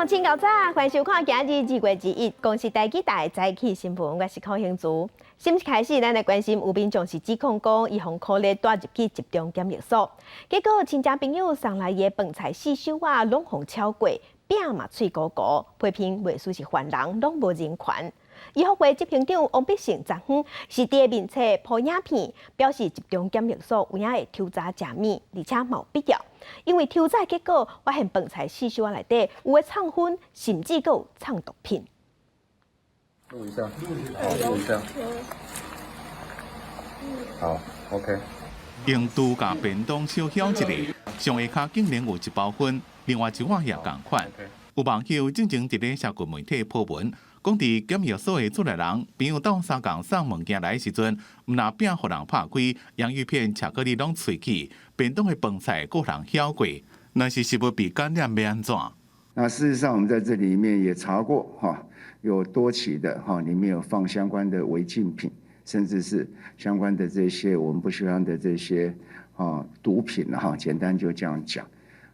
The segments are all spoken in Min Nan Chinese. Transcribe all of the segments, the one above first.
眾請較早，歡迎收看今日2月21公視台語台早起新聞，我是柯興珠。新聞開始，咱來關心有民眾是指控講，伊予苦力帶入去集中檢疫所，結果親戚朋友送來伊的飯菜四手仔，攏予撨過，餅嘛脆糊糊，批評袂輸是犯人，攏無人權。醫福會執行長王必勝昨昏是佇面冊 po 影片，表示集中檢疫所有影會抽查食物，而且嘛有必要，因為抽查結果發現飯菜四手仔內底有的藏薰，甚至閣有藏毒品。錄一下，好，錄一下。好，OK。用豬共便當小囂一下，上下跤竟然有一包薰，另外一碗也仝款。有網友進前佇咧社群媒體 po 文，講佇檢疫所的厝內人朋友鬥相共送物件來時陣，毋但餅予人拍開，洋芋片、巧克力攏碎去，便當的飯菜閣予人囂過，若是食物被感染欲按怎？那事實上，我們在這裡面也查過，哈，有多起的哈，裡面有放相關的違禁品，甚至是相關的這些我們不喜歡的這些啊毒品哈，簡單就這樣講。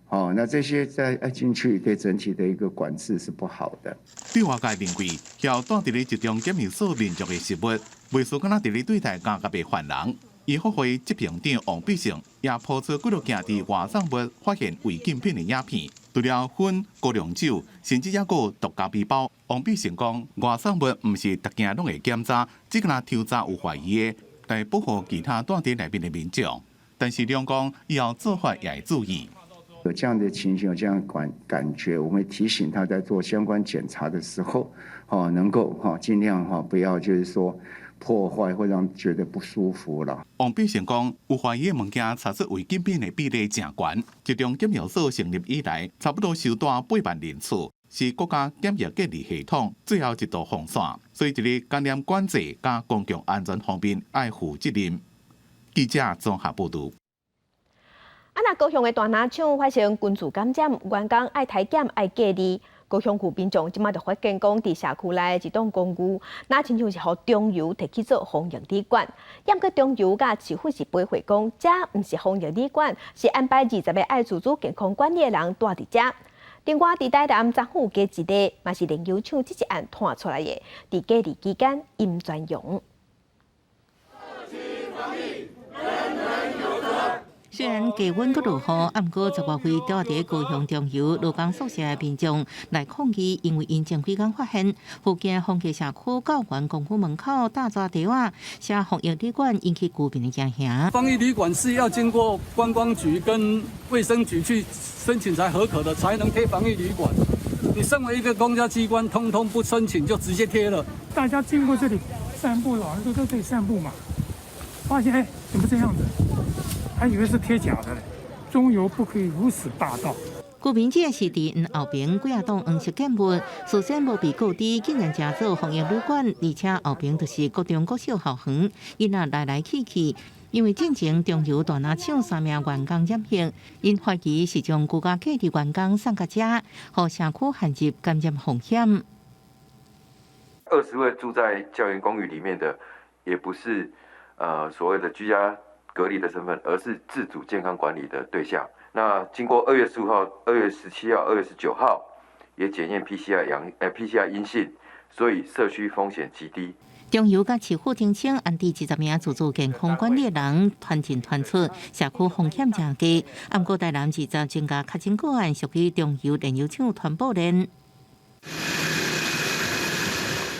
哦，那這些在進去對整體的一個管制是不好的。對外界認為，共帶佇咧集中檢疫所民眾的食物，袂輸敢若佇咧對待監獄的犯人。醫福會執行長王必勝也 po 出幾落件佇外送物發現違禁品的影片，除了薰、高粱酒，甚至猶閣有毒咖啡包。王必勝講，外送物毋是逐件攏會檢查，只敢若抽查有懷疑的，來保護其他蹛佇內面的民眾。但是兩講以後做法也會注意。有這樣的情形，有這樣感覺，我們會提醒他在做相關檢查的時候，哦，能夠哈盡量哈不要就是說破壞或讓覺得不舒服啦。王必勝講，有懷疑的物件查出違禁品的比例誠懸。集中檢疫所成立以來，差不多收蹛8萬人次，是國家檢疫隔離系統最後一道防線，所以佇咧感染管制佮公共安全方面愛負責任。記者綜合報導。啊！若高雄的大林廠發生群聚感染，員工愛篩檢愛隔離。高雄府民眾這馬就發現講，佇社區內一棟公寓，若親像是予中油提去做防疫旅館。毋過中油佮市府是回覆講，這毋是防疫旅館，是安排20個愛自主健康管理的人蹛佇遮。另外，佇台南昨昏有一例，嘛是煉油廠這一案拖出來的，佇隔離期間陰轉陽。人人有責。雖然低溫閣落雨，毋過十外位蹛佇高雄中油勞工宿舍的民眾來抗議，因為𪜶前幾工發現附近豐溪社區教員公寓門口搭紙條仔，寫防疫旅館引起居民的驚嚇。防疫旅館是要經過觀光局跟衛生局去申請才核可的，才能貼防疫旅館。你身為一個公家機關，通通不申請就直接貼了。大家經過這裡散步，老人都在這裡散步嘛，發現哎，怎麼這樣子？還以為是貼假的嘞，中油不可以如此霸道。居民這是佇𪜶後爿幾仔棟黃色建物，事先無被告知，竟然成做防疫旅館，而且後爿就是國中國小校園，𪜶仔來來去去。因為進前中油大林廠三名員工染疫，𪜶懷疑是將居家隔離員工送到遮，予社區陷入感染風險。 20位住在教員公寓裡面的，也不是所謂的居家隔離的身份，而是自主健康管理的對象。那經過2月15號、2月17號、2月19號也檢驗 PCR 陽，PCR 陰性，所以社區風險極低。中油佮市府聲稱，安置20名自主健康管理的人團進團出，社區風險誠低。毋過台南二十增加確診個案，屬於中油煉油廠傳播鏈。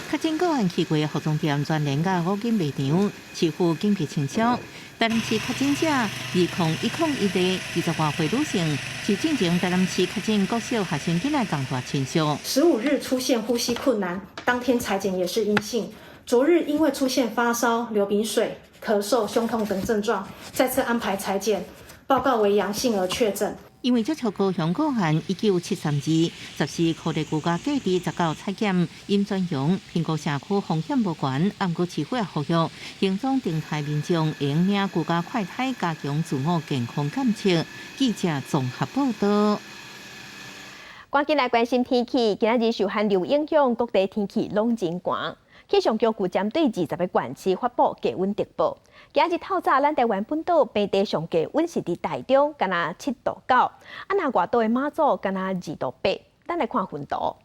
確診個案去過服裝店全聯佮五金賣場，市府緊急清消。台南市確診者20101例，20外歲女性，是進前台南市確診國小學生囡仔仝大親屬。15日出現呼吸困難，當天採檢也是陰性。昨日因為出現發燒、流鼻水、咳嗽、胸痛等症狀，再次安排採檢，報告為陽性而確診。因為接觸高雄個案1973二，14苦力居家隔離19採檢陰轉陽，評估社區風險無懸，毋過市府也呼籲行蹤動態民眾應領居家快篩，加強自我健康監測。記者綜合報道。趕緊來關心天氣，今仔日受寒流影響，各地天氣攏真寒。氣象局有針對20個縣市發布低溫特報。今日透早，咱台灣本島平地上低溫是佇台中，敢若7度9，啊若外島的馬祖敢若2度8。咱來看溫度。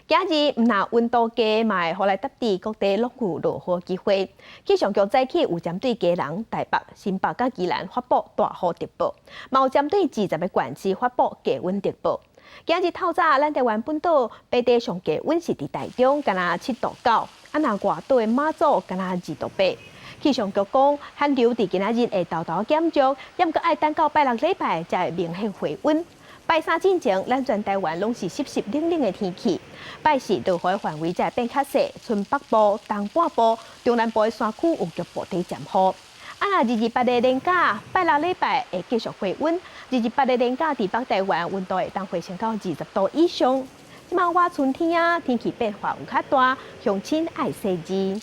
今日毋但溫度低，嘛會予來搭佇各地攏有落雨機會。氣象局早起有針對基隆、台北、新北佮宜蘭發布大雨特報，嘛有針對20個縣市發布低溫特報。今日透早，咱台灣本島白地上低溫是佇台中，敢若7度9，啊若外島的馬祖敢若2度8。氣象局講，寒流佇今仔日會沓沓減弱，猶閣愛等到拜六禮拜才會明顯回溫。拜三進前，咱全台灣攏是濕濕冷冷的天氣。拜四落雨的範圍才會變較細，賰北部、東半部、中南部的山區有局部短暫雨。啊，若2、28的連假，拜六禮拜會繼續回溫。2、28的連假，佇北台灣溫度會當回升到20度以上。這馬倚春天啊，天氣變化有較大，鄉親愛細緻。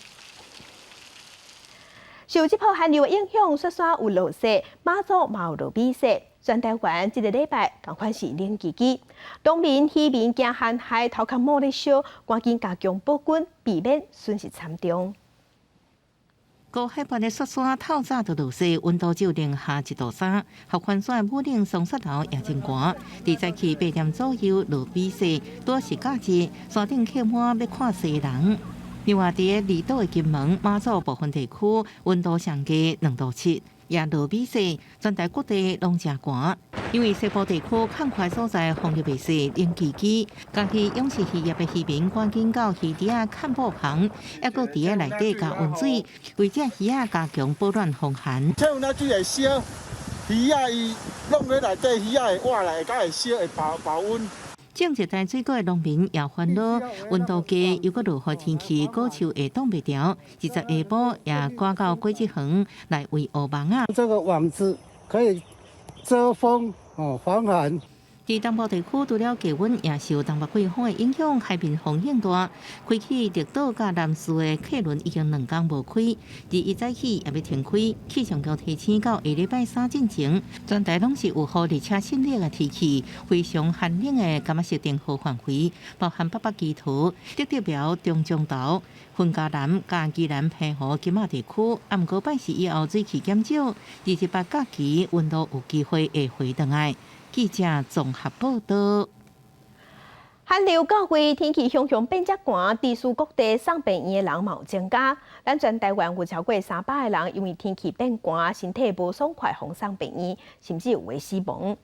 受這波寒流的影響，雪山有落雪，馬祖嘛有落米雪。全台灣這個禮拜仝款是冷吱吱，農民、漁民驚寒害，頭殼冒咧燒，趕緊加強保溫，避免損失慘重。高海拔的雪山透早就落雪，溫度只有零下1度3。合歡山的武嶺松雪樓也真寒。佇早起8點左右落雨雪，拄是假日，山頂客滿欲看西人。另外，佇個離島的金門、馬祖部分地區，溫度上低2度7，也落雨雪，全台各地攏誠寒。因為西部地區空曠所在風力袂細，冷吱吱。家己養殖漁業的漁民趕緊到漁埒仔崁布棚，猶閣佇个內底加溫水，為這魚仔加強保暖防寒。氣溫啊，水會燒，魚仔伊弄佇內底，魚仔會活來，會較會燒，會保保溫。種熱帶水果的農民也煩惱，溫度低又閣落雨天氣，果樹會擋袂牢。20下晡也趕到果子園來圍烏網仔。這個網子可以遮風哦，防寒。佇東部地區，除了低溫，也受東北季風的影響，海面風浪大。開去綠島佮南勢的客輪已經2工無開，21早起也欲停開。氣象局提醒到下禮拜三進前，全台攏是有雨而且濕冷的天氣，非常寒冷的感覺設定雨範圍，包含北北基桃、竹竹苗、中彰投、雲嘉南、佮宜蘭澎湖金馬地區。啊，毋過拜四以後水汽減少，28假期溫度有機會會回轉來。記者綜合報道。寒流到位，天氣雄雄變遮寒，地區各地送病院的人嘛有增加。咱全台灣有超過300個人因為天氣變寒，身體無爽快，予送病院，甚至有的死亡。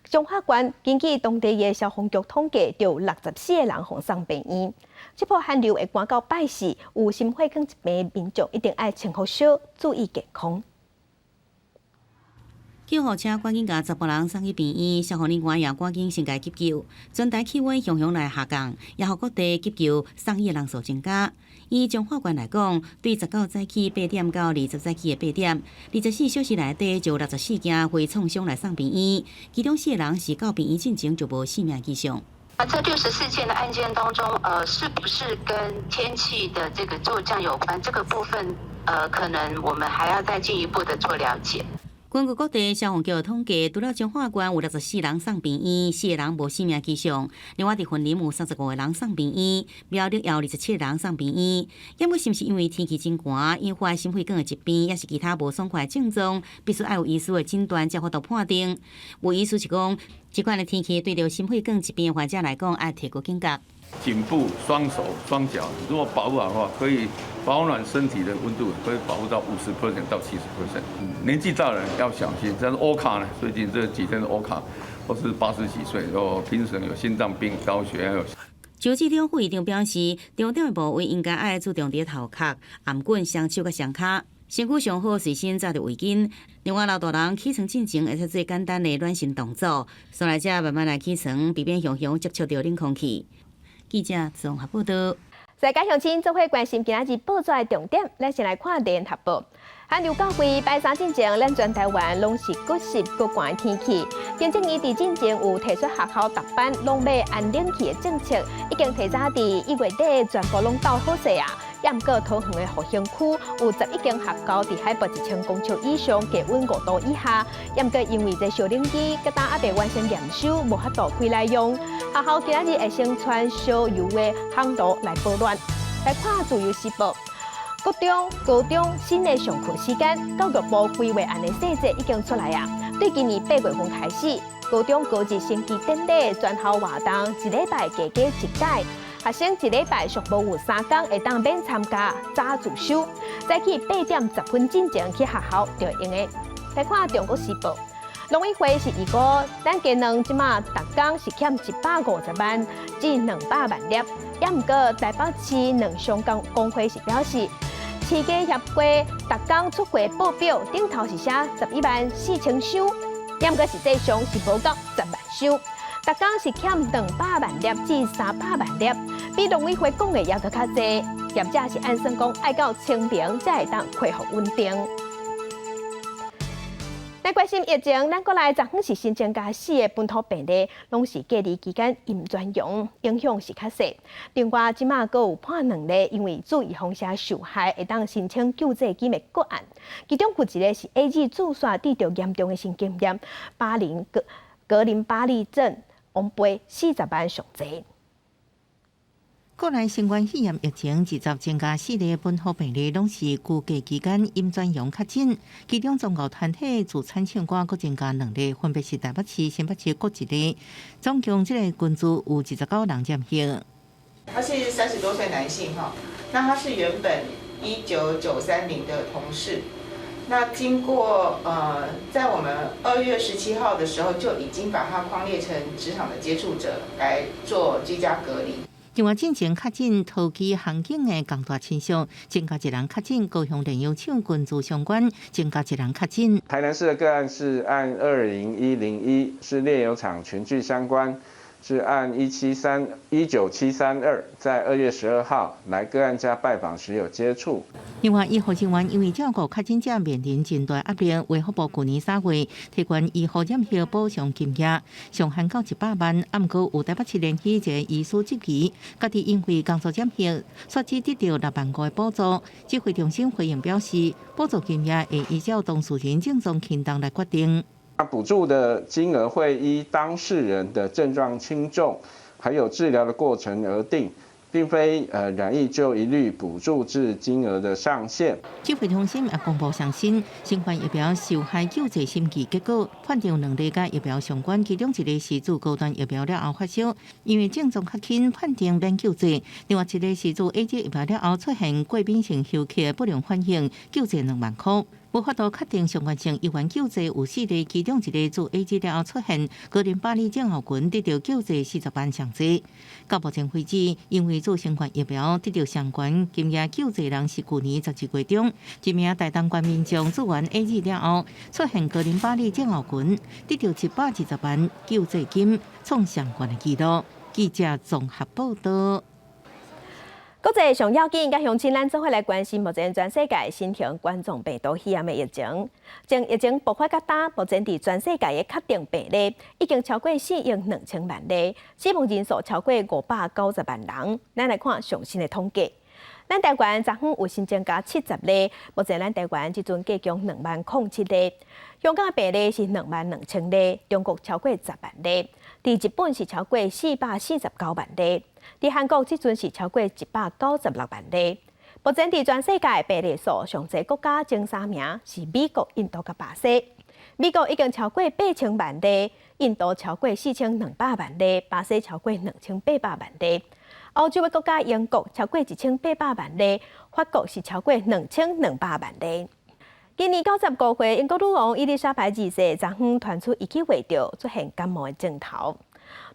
彰化縣根據當地的消防局統計，就有64個人予送病院。這波寒流會寒到拜四，有心血管疾病的民眾一定愛穿好少，注意健康。救護車趕緊共查埔人送去病院，消防人員也趕緊先共急救。全台氣溫雄雄來下降，也予各地急救送醫的人數增加。以彰化縣來講，對19早起8點到20早起的8點，24小時內底就有64件非創傷來送病院，其中四個人是到病院進前就無性命跡象。啊，這64件的案件當中，是不是跟天氣的這個驟降有關？這個部分，可能我們還要再進一步的做了解。根據各地消防局統計，除了彰化縣有64人送病院，四個人無性命跡象。另外，佇雲林有35個人送病院，苗栗也有27個人送病院。猶過是毋是因為天氣真寒，引發心血管的疾病，抑是其他無爽快的症狀，必須愛有醫師的診斷才有法度判定。有醫師是講，這款的天氣對著心血管疾病的患者來講，愛提高警覺。頸部、雙手、雙腳，如果保護好的話，可以保暖身體的溫度，可以保護到50% 到70%。年紀大的人要小心，像是歐卡呢，最近這幾天的歐卡都是80幾歲，然後平時有心臟病、高血壓。周志中副院長表示，重點的部位應該愛注重佇頭殼、頷頸、雙手佮雙跤，身軀上好隨身紮著圍巾。另外，老大人起床進前會使做簡單的暖身動作，煞來才慢慢來起床，避免雄雄接觸著冷空氣。記者綜合報道。世界鄉親做伙關心今仔日報紙的重點，咱先來看聯合報。寒流到位，拜三進前，咱全台灣攏是閣濕閣寒的天氣。行政院佇進前有提出學校逐班攏欲按冷氣的政策，已經提早佇1月底全部攏鬥好勢啊。猶毋過桃園的復興區有11間學校佇海拔1000公尺以上，低溫5度以下。猶毋過因為這燒冷機，佮今猶未完成驗收，無法度開來用。學校今仔日會先傳燒油的烘爐來保暖。來看自由時報，國中、高中新的上課時間，教育部規劃案的細節已經出來啊。對今年8月份開始，高中高職升旗典禮全校活動一禮拜加加一擺，學生一禮拜上無有3工會當免參加早自修，早起8點10分進前去學校就會用的。來看《中國時報》，農委會是預估咱雞卵這馬逐工是欠150萬至200萬粒，也毋過台北市卵商工公會是表示，飼雞協會逐工出貨報表頂頭是寫11萬4千箱，也毋過實際上是無夠10萬箱，逐工是欠200萬粒至300萬粒，比農委會講的猶閣較濟。業者是按算講愛到清明才會當恢復穩定。來關心疫情，咱國內昨昏是新增加四个本土病例，攏是隔離期間陰轉陽，影響是較細。另外，這馬閣有破兩例因為注預防射受害，會當申請救濟金的個案，其中有一个是 AZ 注射得著嚴重的神經炎，巴林格格林巴利症，枉賠40萬上濟。國內新冠肺炎疫情持續增加，四例本土病例攏是居家期間陰轉陽確診，其中宗教團體自產唱歌閣增加兩例，分別是台北市、新北市各一例，總共這个群組有29人染疫。他是30多歲男性哈，那他是原本19930的同事，那經過在我們2月17號的時候就已經把他匡列成職場的接觸者來做居家隔離。另外，進前確診桃機航警的江大親屬，增加一人確診；高雄煉油廠群組相關，增加一人確診。台南市的個案是案20101，是煉油廠群聚相關，是案173，19732，在2月12號來個案家拜訪時有接觸。另外，醫護人員因為照顧確診者面臨真大壓力，衛福部去年3月提懸醫護染疫補償金額上限到100萬，毋過有台北市連起一個醫師質疑，家己因為工作染疫，煞只得著6萬5的補助。指揮中心回應表示，補助金額會依照當事人症狀輕重來決定。那補助的金額會依當事人的症狀輕重，還有治療的過程而定。並非染疫就一律補助至金額的上限。指揮中心也公布上新新冠疫苗受害救濟審議結果，判定兩例佮疫苗相關，其中一例是注高端疫苗了後發燒，因為症狀較輕，判定免救濟；另外一例是注 AZ 疫苗了後出現過敏性休克不良反應，救濟2萬塊。無法度確定相關性，醫院救濟有四例，其中一例注 AZ 了後出現格林巴利症候群，得著救濟40萬上濟。到目前為止，因為注新冠疫苗得著相關金額救濟人是舊年12月中，一名台東縣民眾注完 AZ 了後出現格林巴利症候群，得著720萬救濟金，創上懸的紀錄。記者綜合報道。國際上要緊，佮鄉親咱做伙來關心目前全世界新型冠狀病毒肺炎的疫情。從疫情爆發到今，目前佇全世界的確定病例已經超過4億2千萬例，死亡人數超過590萬人。咱來看上新的統計，咱台灣昨昏有新增加70例，目前咱台灣這陣計共2萬零7例。香港的病例是2萬2千例，中國超過10萬例，佇日本是超過449萬例。佇韓國這陣是超過196萬例。目前佇全世界病例數上濟國家前三名是美國、印度佮巴西。美國已經超過8000萬例，印度超過4200萬例，巴西超過2800萬例。歐洲的國家英國超過1800萬例，法國是超過2200萬例。今年95歲，英國女王伊麗莎白二世昨昏傳出伊去畫著出現感冒的症頭。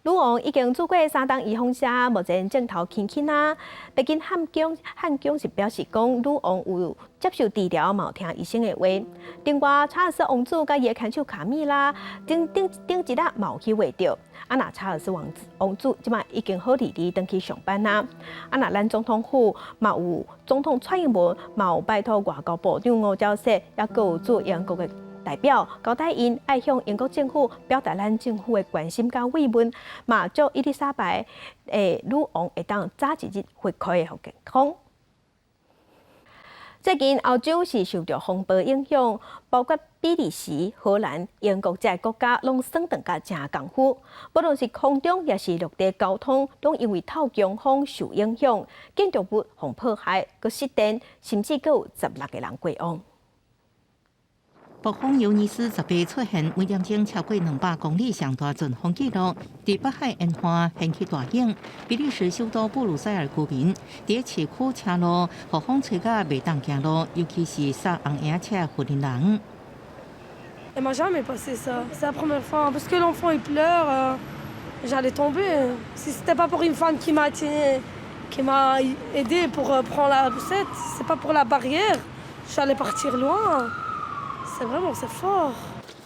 女王已經注過三針預防針，目前症頭輕輕啊。白金漢宮漢宮是表示講，女王有接受治療，嘛有聽醫生的話。另外，查爾斯王子佮伊的牽手卡米拉頂頂頂一日嘛有去畫著。啊，若查爾斯王子王子這馬已經好利利轉去上班啦。啊，若咱總統府嘛有總統蔡英文嘛有拜託外交部長吳釗燮，猶閣有駐英國的代表交代𪜶愛向英國政府表達咱政府的關心佮慰問，嘛祝伊麗莎白的女王會當早一日恢復健康。最近歐洲是受著風暴影響，包括比利時、荷蘭、英國這个國家，攏損斷甲誠艱苦。無論是空中抑是陸地交通，攏因為透強風受影響，建築物予破壞、閣失電，甚至閣有16個人過往。暴風尤尼斯18出現，每點鐘超過200公里，上大陣風紀錄，佇北海沿岸掀起大湧。比利時首都布魯塞爾居民佇市區車路，予風吹甲袂當行路，尤其是駛紅嬰車的婦人。 Il m'a jamais passé ça. C'est la première fois. Parce que l'enfant il pleure, j'allais tomber. Si c'était pas pour une femme qui m'a aidé pour prendre la poussette, c'est pas pour la barrière, j'allais partir loin. C'est vraiment, c'est fort.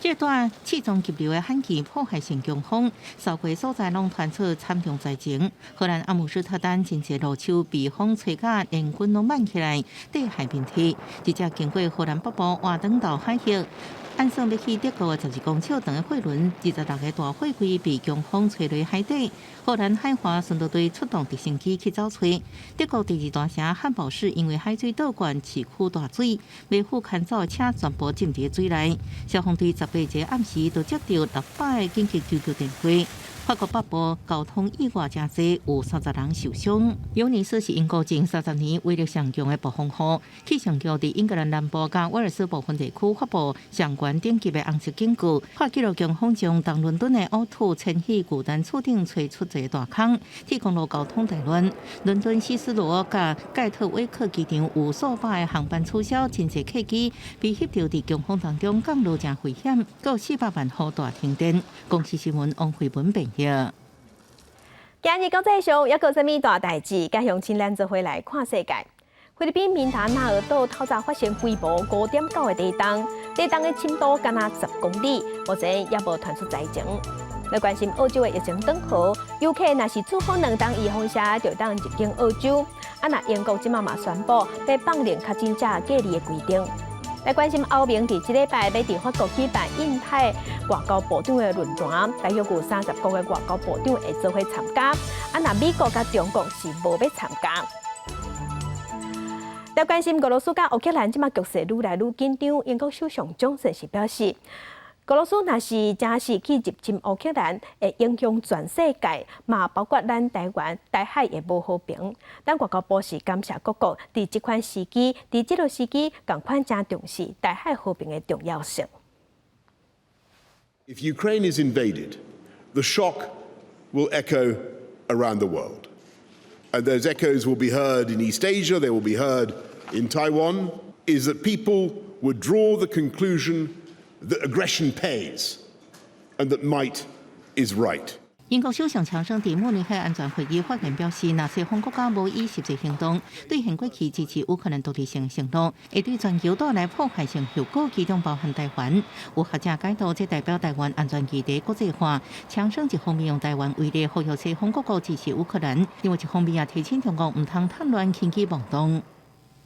這段刺狀急流的罕見破壞性強風，掃過所在攏傳出慘重災情。荷蘭阿姆斯特丹真濟路樹被風吹甲連根攏挽起來，綴海面體。一隻經過荷蘭北部瓦登島海域，按算欲去德國的12公尺長的貨輪，26個大貨櫃被強風吹落海底。荷蘭海華巡邏隊出動直升機去走揣。德國第二大城漢堡市因為海水倒灌，市區大水，維護牽走的車全部浸佇水內。消防隊18個暗時都接到600個緊急求救電話。法國北部交通意外誠濟，有30人受傷。尤尼斯是英國近30年威力上強的暴風雨。氣象局佇英格蘭南部佮威爾斯部分地區發布上懸等級的紅色警告。破紀錄強風將東倫敦的烏土千禧巨蛋厝頂吹出一個大空，鐵公路交通大亂。倫敦希斯羅佮蓋特威克機場有數百個航班取消，真濟客機被翕著佇強風當中降落，誠危險，閣有400萬戶大停電。公視新聞王慧文編譯。今日國際上猶閣有啥物大代誌，佮鄉親咱做伙來看世界。菲律賓民達納爾島透早發生規模5.9的地動，地動的深度敢若10公里，目前也無傳出災情。來關心澳洲的疫情轉好，遊客若是處方兩針預防射，就當入境澳洲。啊，若英國這馬嘛宣布欲放寬確診者隔離的規定。來關心歐盟佇這禮拜欲佇法國舉辦印太外交部長的論壇，大約有30國的外交部長會做伙參加。啊，若美國佮中國是無欲參加。來關心俄羅斯佮烏克蘭這馬局勢愈來愈緊張，英國首相強森是表示，俄羅斯若是真實去入侵烏克蘭，會影響全世界，嘛包括咱台灣、台海會無和平。咱外交部是感謝各國佇這款時機，佇這个時機，仝款誠重視台海和平的重要性。 If Ukraine is invaded, the shock will echo around the world. And those echoes will be heard in East Asia, they will be heard in Taiwan, is that people would draw the conclusion that aggression pays and that might is right. 英國首相強生佇慕尼黑安全會議發言表示，若西方國家無以實際行動兌現過去支持烏克蘭獨立性承諾，會對全球帶來破壞性後果，其中包含台灣。有學者解讀，這代表台灣安全議題國際化。強生一方面用台灣為例，呼籲西方各國支持烏克蘭，另外一方面也提醒中國毋通趁亂輕舉妄動。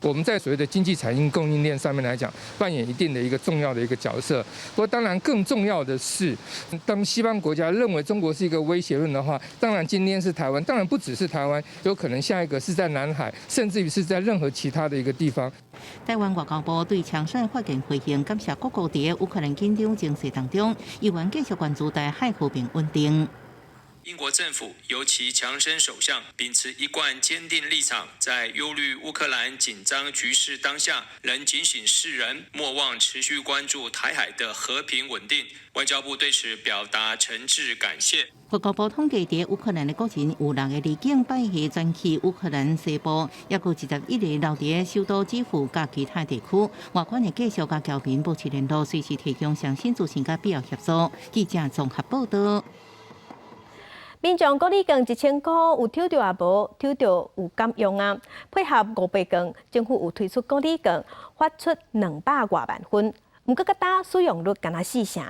我們在所謂的經濟產業供應鏈上面來講，扮演一定的一個重要的一個角色。不過，當然更重要的是，當西方國家認為中國是一個威脅論的話，當然今天是台灣，當然不只是台灣，有可能下一個是在南海，甚至於是在任何其他的一個地方。台灣外交部對強生發言回應，感謝各國佇烏克蘭緊張情勢當中，依然繼續關注台海和平穩定。英國政府尤其強生首相秉持一貫堅定立場，在憂慮烏克蘭緊張局勢當下，仍警醒世人莫忘持續關注台海的和平穩定。外交部對此表達誠摯感謝。外交部統計，佇烏克蘭的國人有6個離境拜下轉去烏克蘭西部，抑閣21个留佇首都基輔佮其他地區。外管會繼續佮僑民保持聯絡，隨時提供上新資訊佮必要協助。記者綜合報道。民眾股利券1000箍有抽著抑無？抽著有敢用啊？配合五倍券，政府有推出股利券，發出200外萬份，毋過佮今使用率干焦四成。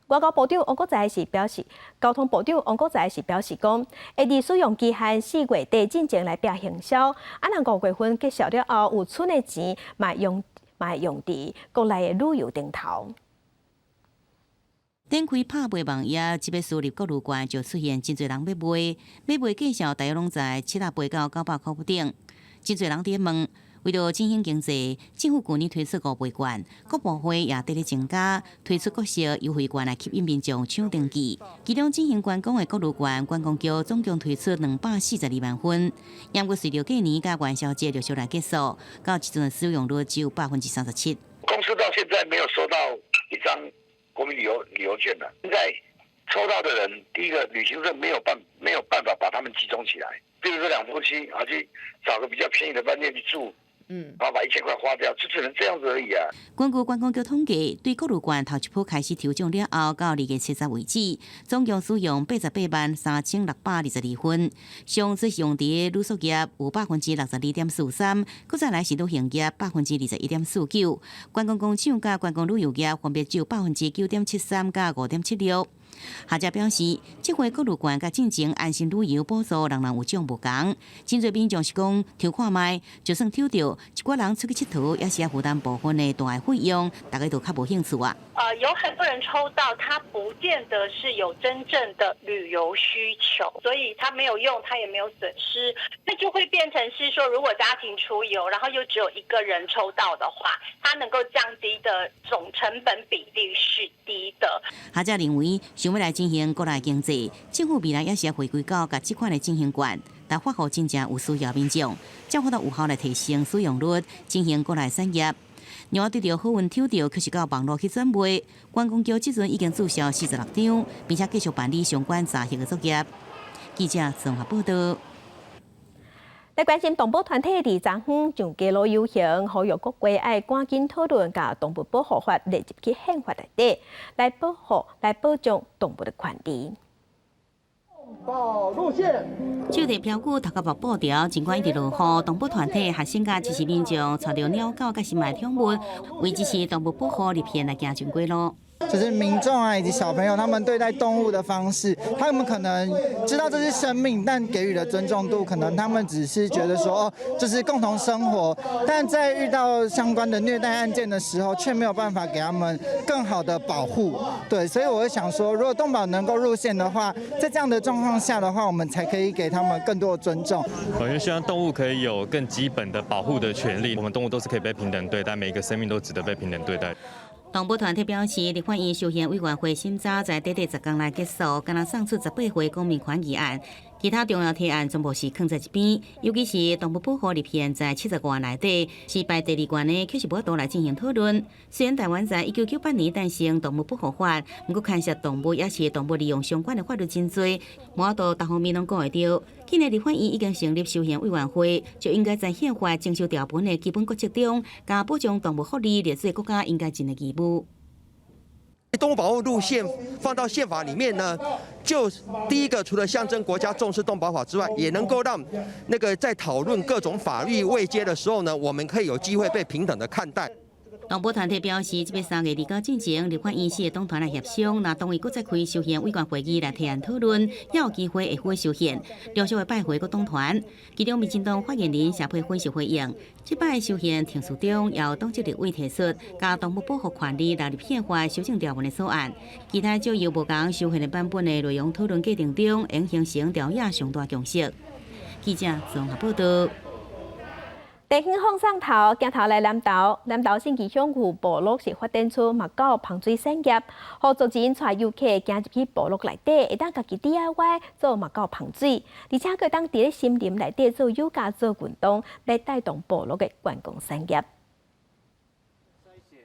外交部長王國材是表示，交通部長王國材是表示講，會佇使用期限4月底進前來拼行銷，啊，若5月份結束了後有剩的錢，嘛用嘛用佇國內的旅遊頂頭。點開拍賣網頁，這筆私立國旅券就出現真濟人欲買，欲買價數大約攏在780到900箍不等。真濟人佇問，為著振興經濟，政府舊年推出五倍券，國博會也佇咧增加推出各式優惠券來吸引民眾搶登記。其中振興觀光的國旅券，觀光局總共推出242萬份，毋過隨著過年佮元宵節陸續來結束，到這陣的使用率只有37%。公司到現在沒有收到。一張國民旅遊券了。現在抽到的人，第一個旅行社沒有辦法把他們集中起來。比如說兩夫妻啊，去找個比較便宜的飯店去住，然後把1000塊花掉，就只能這樣子而已啊。根據觀光局統計，對國旅券頭一波開始抽獎了後，到2月70為止，總共使用88萬3622份。上濟用佇旅宿業有62.43%，閣再來是旅行業21.49%，觀光工廠佮觀光旅遊業分別只有9.73%佮5.76。學者表示，這回國旅券佮進前安心旅遊補助，人人有獎無仝。真濟民眾是講抽看覓，就算抽著，一寡人出去𨑨迌，也是愛負擔部分的大額費用，大家都較無興趣啊。有很多人抽到，他不見得是有真正的旅遊需求，所以他沒有用，他也沒有損失，那就會變成是說，如果家庭出遊，然後又只有一個人抽到的話，他能夠降低的總成本比例是低的。學者認為，想欲來振興國內經濟，政府未來也是愛回歸到共這款的振興券，來發予真正有需要民眾，才有法度有效來提升使用率，振興國內產業。另外，對著好運抽著，卻是到網路去轉賣。觀光局這陣已經註銷46張，並且繼續辦理相關查核的作業。記者綜合報道。來關心動保團體佇昨昏上街路遊行，呼籲國會愛趕緊討論，共動物保護法列入去憲法內底，來保護、來保障動物的權利。保路線。手提標語，頭殼縛布條，儘管一直落雨，動保團體學生佮支持民眾，帶著鳥狗佮心愛寵物，為支持動物保護立憲來行上街路。就是民眾啊，以及小朋友，他們對待動物的方式，他們可能知道這是生命，但給予的尊重度，可能他們只是覺得說，哦，這是共同生活。但在遇到相關的虐待案件的時候，卻沒有辦法給他們更好的保護。對，所以我會想說，如果動保能夠入憲的話，在這樣的狀況下的話，我們才可以給他們更多的尊重。我就希望動物可以有更基本的保護的權利，我們動物都是可以被平等對待，每一個生命都值得被平等對待。動保團體表示，立法院修憲委員會審查在短短10工內結束，敢若送出18回公民權議案，其他重要提案全部是囥在一邊。尤其是動物保護立憲在75案內底是排第二懸的，卻是無法度來進行討論。雖然台灣在1998年誕生動物保護法，毋過牽涉動物抑是動物利用相關的法律真濟，無法度逐方面攏講會著。既然立法院已經成立修憲委員會，就應該在憲法增修條文的基本國策中，共保障動物福利列做國家應該盡的義務。動物保護入憲放到憲法裡面呢，就第一個除了象徵國家重視動保法之外，也能夠讓那個在討論各種法律位階的時候呢，我們可以有機會被平等的看待。動保團體表示，這擺3月29進前，立法院四個黨團來協商，若同意閣再開修憲委員會議來提案討論，也有機會會付修憲。陸續會拜會各黨團，其中民進黨發言人謝佩芬是回應，這擺修憲程序中，由黨籍立委提出，共動物保護權利納入憲法修正條文的草案，其他就由無仝修憲的版本的內容討論過程中，應形成朝野上大共識。記者綜合報道。地方放送頭，鏡頭來南投，南投信義鄉有部落是發展出馬告芳水產業，予族人帶遊客行入去部落內底，會當家己 DIY 做馬告芳水，而且閣會當佇咧森林內底做瑜伽、做運動，來帶動部落的觀光產業。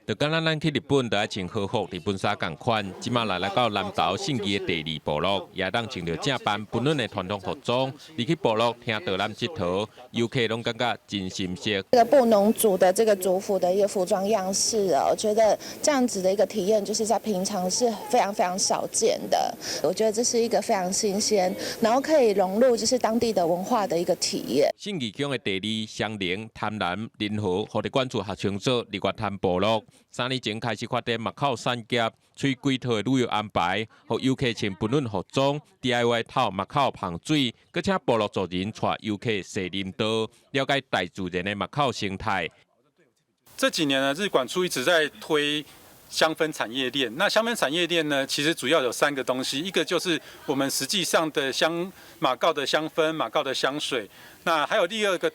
就敢若咱去日本，就愛穿和服、日本衫仝款。這馬來來到南投信義的第二部落，也當穿著正版本本的傳統服裝，入去部落聽導覽𨑨迌，遊客攏感覺真新鮮。這個布農族的這個族服的一個服裝樣式啊，我覺得這樣子的一個體驗，就是在平常是非常非常少見的。我覺得這是一個非常新鮮，然後可以融入就是當地的文化的一個體驗。信義鄉的第二雙苓、潭南、仁和，予地管處合稱做日月潭部落。3年前開始發展馬告產業，採規套的旅遊安排，予遊客穿本本服裝，DIY 透馬告芳水，閣請部落族人帶遊客踅林道，了解大自然的馬告生態。這幾年呢，日管處一直在推香氛產業鏈。那香氛產業鏈呢，其實主要有三個東西，一個就是我們實際上的香馬告的香氛、馬告的香水，那還有第二個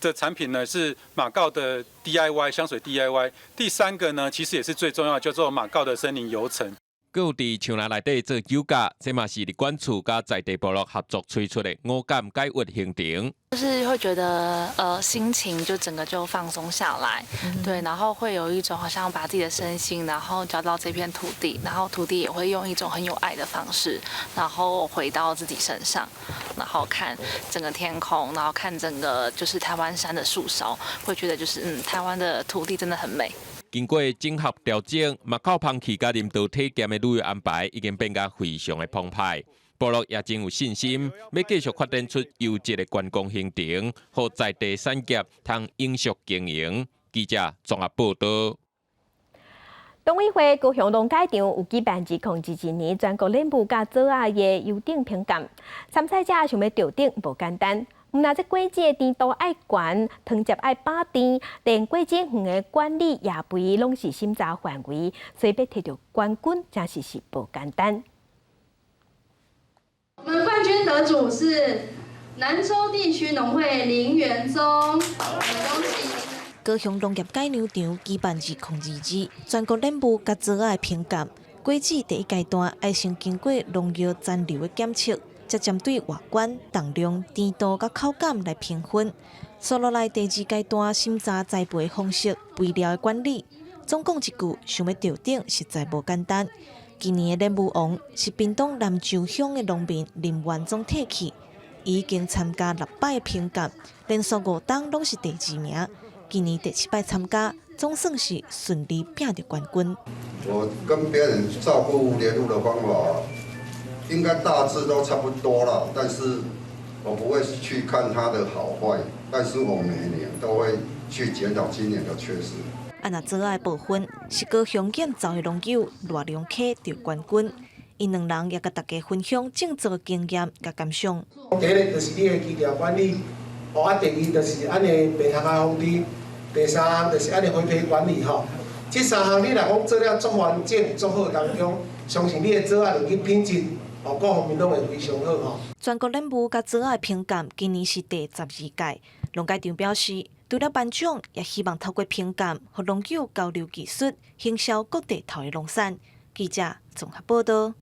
的產品呢是馬告的 DIY 香水 DIY，第三個呢其實也是最重要，叫做馬告的森林遊程。閣有佇樹林內底做瑜伽，這嘛是日管處佮在地部落合作推出的五感解鬱行程。就是會覺得，心情就整個就放鬆下來，對，然後會有一種好像把自己的身心，然後交到這片土地，然後土地也會用一種很有愛的方式，然後回到自己身上，然後看整個天空，然後看整個就是台灣山的樹梢，會覺得就是台灣的土地真的很美。經過整合調整，麥口芳去佮林道體驗的旅遊安排已經變甲非常的澎湃。部落也真有信心，欲繼續發展出優質的觀光行程，予在地產業通永續經營。記者綜合報導。農委會高雄農改場有舉辦2022年全國蓮霧佮棗仔的優等評鑑，參賽者想欲著頂無簡單。毋但這果子的甜度愛懸，糖汁愛飽甜，連果子園的管理也培攏是審查範圍，所以欲提著冠軍，真是是無簡單。我們冠軍得主是南州地區農會林元宗，恭喜！高雄農業改良場舉辦2022全國蓮霧佮棗仔的評鑑，果子第一階段愛先經過農藥殘留的檢測，才針對外觀、重量、甜度佮口感來評分。紲落來第二階段審查栽培方式、肥料的管理。總講一句，想欲著頂實在無簡單。今年的蓮霧王是屏東南州鄉的農民林元宗提去，伊已經參加六擺的評鑑，連續五冬攏是第二名。今年第七擺參加，總算是順利拼著冠軍。我跟別人照顧蓮霧的方法，應該大致都差不多了，但是我不會去看它的好壞，但是我每年都會去檢討今年的缺失。啊，若棗仔的部分是高雄燕巢的農友賴良溪得冠軍，𪜶兩人也共大家分享種植的經驗佮感想。第一個就是你的基調管理，哦啊，第二就是按呢病蟲仔防治，第三項就是按呢灰皮管理吼。這三項你若講做了足完整、足好當中，相信你的棗仔入去品質哦，各方面攏會非常好吼。全國蓮霧佮棗仔的評鑑今年是第12屆，農改場表示，除了頒獎，也希望透過評鑑，予農友交流技術，行銷各地頭的農產。記者綜合報導。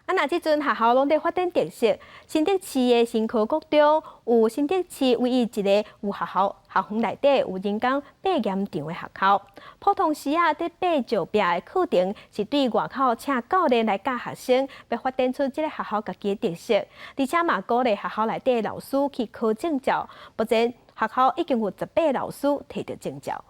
啊，若這陣學校攏佇發展特色，新竹市的新科國中有新竹市唯一一个有學校校園內底有人工爬岩場的學校。普通時啊，佇爬石壁的課程是對外口請教練來教學生，欲發展出這个學校家己的特色，而且嘛鼓勵學校內底的老師去考證照。目前學校已經有18个老師提著證照。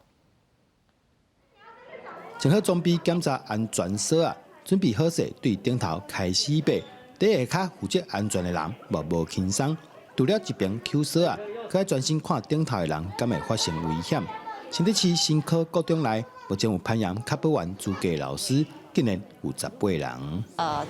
穿好裝備檢查安全鎖啊，準備好勢，對頂頭開始爬。佇下跤負責安全的人嘛無輕鬆。除了一邊抾鎖啊，閣愛專心看頂頭的人，敢會發生危險。新竹市新科國中內目前有攀岩確保員資格老師，竟然有18人。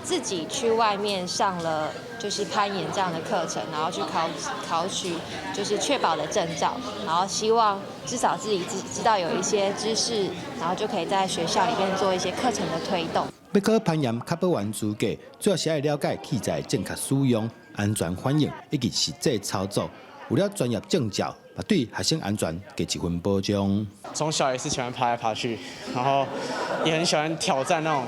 自己去外面上了就是攀岩這樣的課程，然後去考考取就是確保的證照，然後希望至少自己知道有一些知識，然後就可以在學校裡面做一些課程的推動。欲考攀岩確保員資格，主要是愛了解器材正確使用、安全反應以及實際操作。有了專業證照，嘛對學生安全加一分保障。從小也是喜歡爬來爬去，然後也很喜歡挑戰那種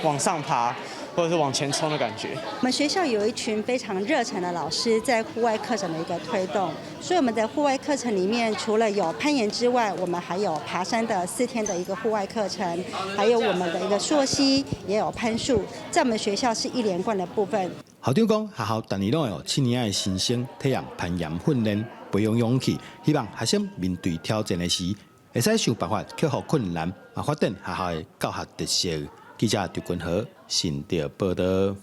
往上爬或者是往前衝的感覺。我們學校有一群非常熱忱的老師，在戶外課程的一個推動，所以我們在戶外課程裡面，除了有攀岩之外，我們還有爬山的4天的一個戶外課程，還有我們的一個溯溪，也有攀樹，在我們學校是一連貫的部分。校長講，學校逐年攏會予七年仔的新生體驗攀岩訓練，培養勇氣，希望學生面對挑戰的時，會使想辦法克服困難，嘛發展學校的教學特色。記者劉君和新竹報導。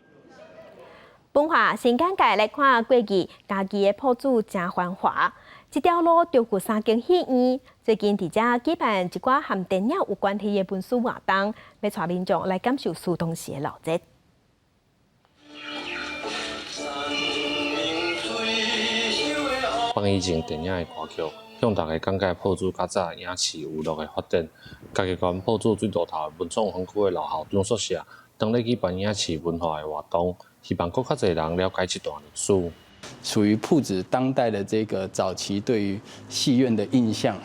文化新簡介來看，過去嘉義的朴子誠繁華，這條路就有三間戲院。最近佇遮舉辦一寡和電影有關係的文史活動，欲帶民眾來感受蘇東時的鬧熱。放以前電影的歌曲，向大家講解朴子較早影視娛樂的發展。嘉義縣朴子水路頭文創園區的老校長宿舍，當咧舉辦影視文化的活動，希望閣較濟人了解這段歷史。屬於朴子當代的這個早期對於戲院的印象，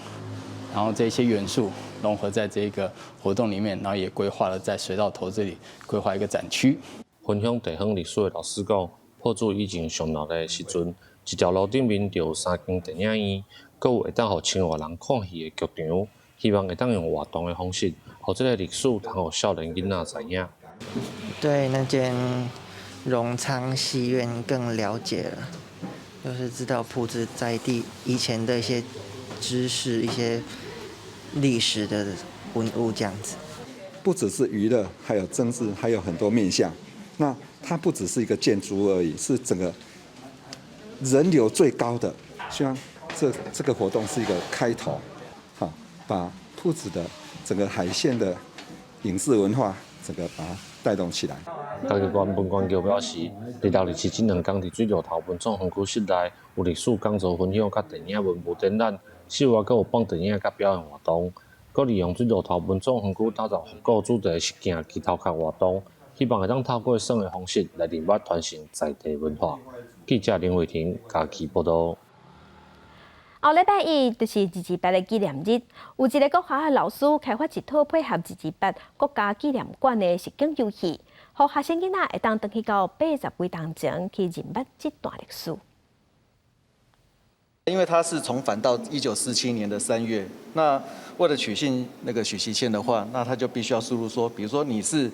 然後這些元素融合在這個活動裡面，然後也規劃了在水道頭這裡規劃一個展區。分享地方歷史的老師講，朴子以前上鬧的時陣，一條路頂面就有三間電影院，閣有會當予千外人看戲的劇場，希望會當用活動的方式，予這个歷史通予少年囡仔知影。對那間榮昌戲院更了解了，就是知道朴子在地以前的一些知識、一些歷史的文物這樣子。不只是娛樂，還有政治，還有很多面向。那它不只是一個建築而已，是整個人流最高的。希望這個活動是一個開頭，好，把朴子的整個海線的影視文化，整個把它帶動起來。嘉義縣文管局表示，26、27這兩工佇水路頭文創園區室內有歷史講座分享、佮電影文物展覽，室外閣有放電影佮表演活動，閣利用水路頭文創園區打造復古主題實境墘頭殼活動，希望會當透過耍的方式來認捌傳承在地文化。記者林慧婷嘉義報導。後禮拜一就是二二八的紀念日，有一个國校的老師開發一套配合二二八國家紀念館的實境遊戲，予學生囡仔會當轉去到八十幾冬前去認捌這段歷史。因為他是重返到1947年的3月，那為了取信那個許錫謙的話，那他就必須要輸入說，比如說你是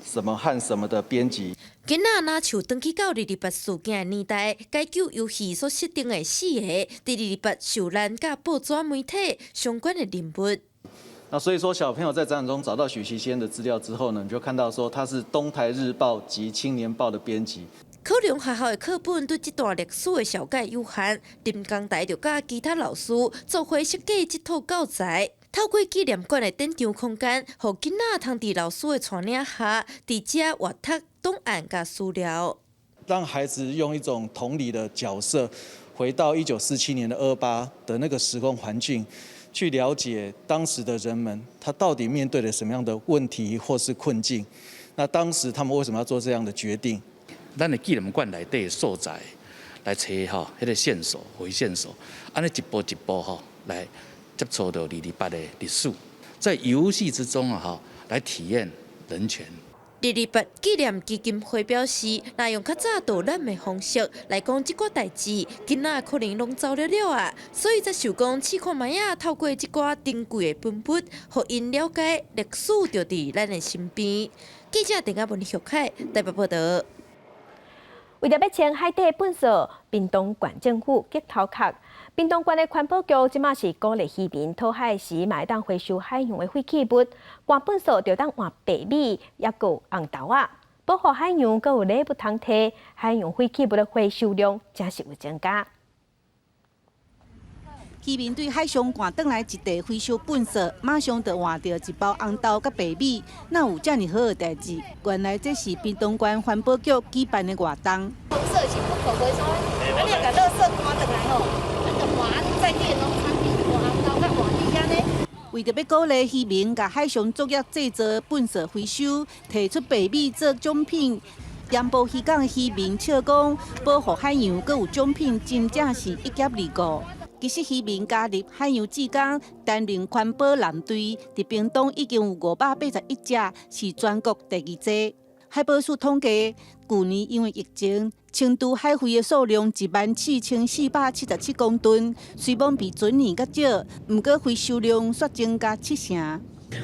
什麼和什麼的編輯。囡仔若像轉去到二二八事件的年代，解救遊戲所設定的四个佇二二八受難佮報紙媒體相關的人物。那所以說，小朋友在展覽中找到許錫謙的資料之後呢，你就看到說他是東台日報及青年報的編輯。可能學校的課本對這段歷史的紹介有限，林江台就佮其他老師做伙設計這套教材，透過紀念館的展場空間，予囡仔通佇老師的帶領下，佇遮閱讀檔案佮資料。讓孩子用一種同理的角色，回到1947年的228的那個時空環境，去了解當時的人們，他到底面對了什麼樣的問題或是困境？那當時他們為什麼要做這樣的決定？咱的紀念館內底的素材來揣吼，彼个線索回線索，按呢一步一步吼來接觸到二二八的歷史，在遊戲之中啊吼來體驗人權。二二八紀念基金會表示，若用較早導覽的方式來講這寡代誌，囡仔可能攏走了了啊，所以才想講試看覓仔，透過這寡珍貴的文物，予𪜶了解歷史就佇咱的身邊。記者鄧亞文、玉凱台北報導。為著欲清海底糞埽，屏東縣政府激頭殼。屏東縣的環保局這馬是鼓勵漁民討海時，嘛會當回收海洋的廢棄物，乾糞埽就當換白米，抑閣有紅豆仔。保護海洋，閣有禮物通提，海洋廢棄物的回收量真是有增加。漁民對海上攑轉來一袋回收糞埽，馬上就換著一包紅豆佮白米。哪有遮爾好的代誌？原來這是屏東縣環保局舉辦的活動。糞埽是不可回收，啊，你若共垃圾搬轉來吼，啊，就換在地的農產品，換紅豆佮換米按呢。為著欲鼓勵漁民共海上作業製造糞埽回收，提出白米做獎品。鹽埔漁港的漁民笑講，保護海洋閣有獎品，真正是一兼二顧。其實漁民加入海洋志工，擔任環保藍隊，佇屏東已經有581隻，是全國第二濟。海保署統計，舊年因為疫情，清除海廢的數量14,477公噸，雖罔比前年較少，毋過回收量卻增加7成。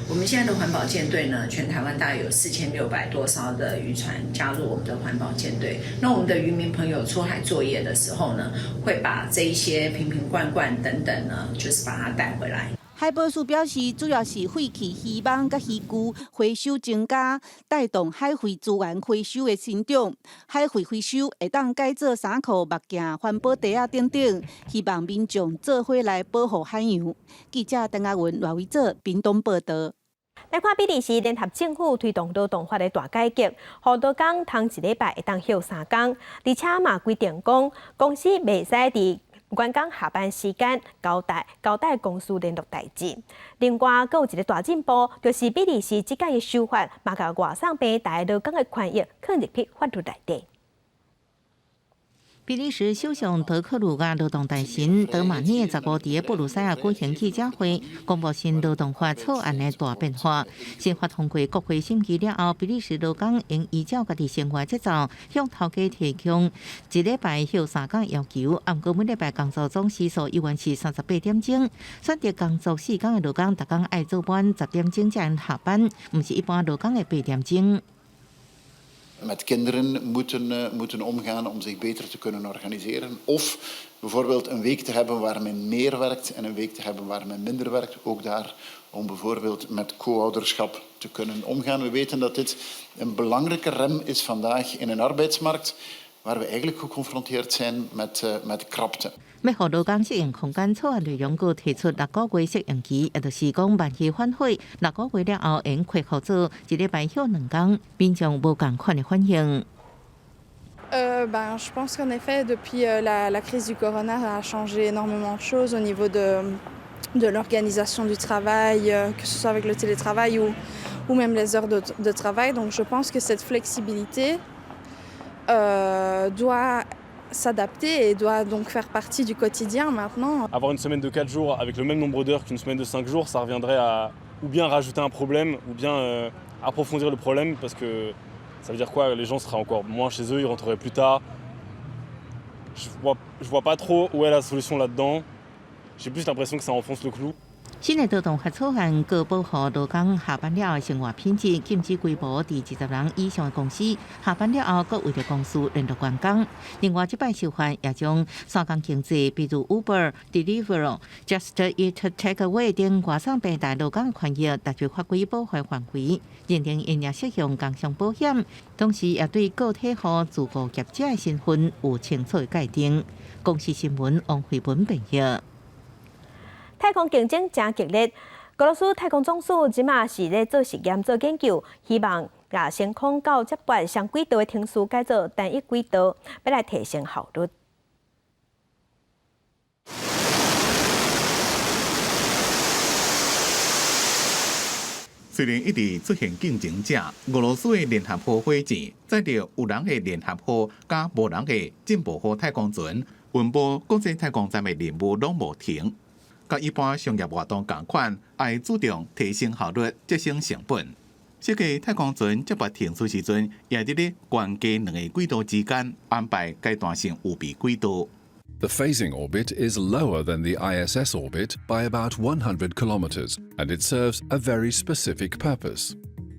我們現在的環保艦隊呢，全台灣大概有4600多艘的漁船加入我們的環保艦隊。那我們的漁民朋友出海作業的時候呢，會把這一些瓶瓶罐罐等等呢，就是把它帶回來。海保署表示，主要是廢棄漁網佮漁具回收增加，帶動海廢資源回收的成長。海廢回收會當改做衫褲、目鏡、環保袋仔等等，希望民眾做伙來保護海洋。記者鄧亞文、賴偉哲，屏東報導。來看比利時聯合政府推動勞動法的大改革，予勞工通一禮拜會當歇3工，而且嘛規定講公司袂使佇員工下班時間交代公司聯絡代誌。另外，閣有一个大進步，就是比利時這擺的修法，嘛共外送平台勞工的權益放入去法律內底。比利時首相德克魯佮勞動大臣德馬涅15佇布魯塞爾舉行記者會，公布新勞動法草案的大變化。新法通過國會審議了後，比利時勞工應依照家己生活節奏，向頭家提供一禮拜歇3工要求。毋過每禮拜工作總時數猶原是38點鐘。選擇工作4工的勞工，逐工愛做滿10點鐘才能下班，毋是一般勞工的8點鐘。 Met kinderen moeten omgaan om zich beter te kunnen organiseren. Of bijvoorbeeld een week te hebben waar men meer werkt en een week te hebben waar men minder werkt. Ook daar om bijvoorbeeld met co-ouderschap te kunnen omgaan. We weten dat dit een belangrijke rem is vandaag in een arbeidsmarkt waar we eigenlijk geconfronteerd zijn met krapte. 欲予勞工適應空間草案內容，閣提出6個月適應期，也就是講萬一反悔，6個月了後會恢復做一禮拜歇2工，民眾無仝款的反應。 Ben, je pense qu'en effet, depuis la crise du corona, a changé énormément de choses au niveau de l'organisation du travail, que ce soit avec le télétravail ou même les heures de travail. Donc, je pense que cette flexibilité doit s'adapter et doit donc faire partie du quotidien maintenant. Avoir une semaine de 4 jours avec le même nombre d'heures qu'une semaine de 5 jours, ça reviendrait à ou bien rajouter un problème ou bien approfondir le problème parce que ça veut dire quoi? Les gens seraient encore moins chez eux, ils rentreraient plus tard. Je vois pas trop où est la solution là-dedans. J'ai plus l'impression que ça enfonce le clou. 新的勞動法草案，閣保護勞工下班了後生活品質，禁止規模佇20人以上的公司下班了後，閣為著公司聯絡員工。另外，這擺修法也將三工經濟，比如 Uber、Deliveroo、Just Eat Takeaway 等外送平台勞工權益納入法規保護範圍，認定𪜶也適用工傷保險，同時也對個體戶、自僱業者的身份有清楚的界定。公視新聞王慧文編譯。太空競爭誠激烈，俄羅斯太空總署這馬是咧做實驗、做研究，希望共升空到接駁雙軌道的程序改做單一軌道，欲來提升效率。雖然一直出現競爭者，俄羅斯的聯合號火箭載著有人的聯合號佮無人的進步號太空船，運赴國際太空站的任務攏無停。佮一般商業活動仝款，愛注重提升效率、節省成本。設計太空船接駁程序時陣，也佇咧懸低兩個軌道之間安排階段性預備軌道。 The phasing orbit is lower than the ISS orbit by about 100 kilometers, and it serves a very specific purpose.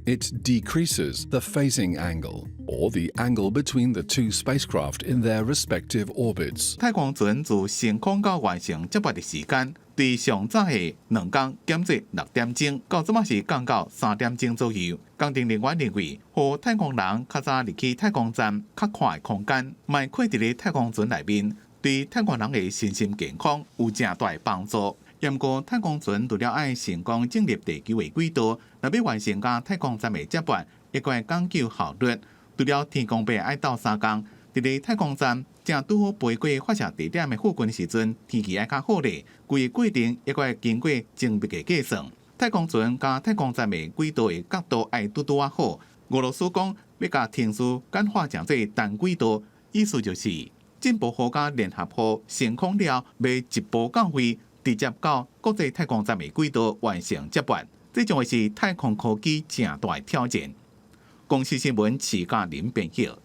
It decreases the phasing angle, or the angle between the two spacecraft in their respective orbits. 太空船自升空到完成接駁的時間，對上早的2工減做6點鐘，到這馬是降到3點鐘左右。工程人員認為，予太空人較早入去太空站較寬的空間，莫困佇咧太空船內面，對太空人的身心健康有誠大的幫助。毋過太空船除了愛成功進入地球的軌道，若欲完成佮太空站的接駁，也閣講究效率。除了天公伯愛鬥相共，佇咧太空站正拄好飛過發射地點的附近的時陣，天氣愛較好咧。規個過程也閣愛經過精密的計算。太空船佮太空站的軌道的角度愛拄拄仔好。俄羅斯講欲共程序簡化成做單軌道，意思就是進步號佮聯合號升空了，欲一步到位，直接到國際太空站的軌道完成接駁，這將會是太空科技誠大的挑戰。公視新聞徐嘉玲編譯。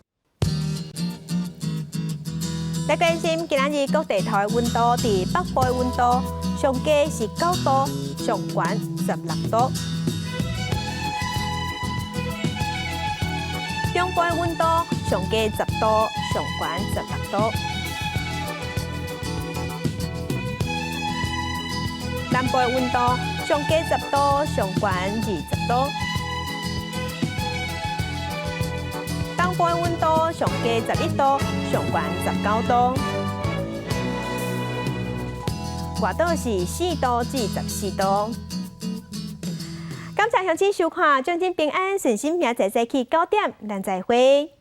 來關心今仔日各地頭的溫度，佇北部的溫度上低是9度，上懸16度。中部的溫度上低10度，上懸16度。南部的溫度上低10度，上懸20度。東部的溫度上低11度，上懸19度。外島是4度至14度。感謝鄉親收看，祝恁平安順心，明仔載早起9點，咱再會。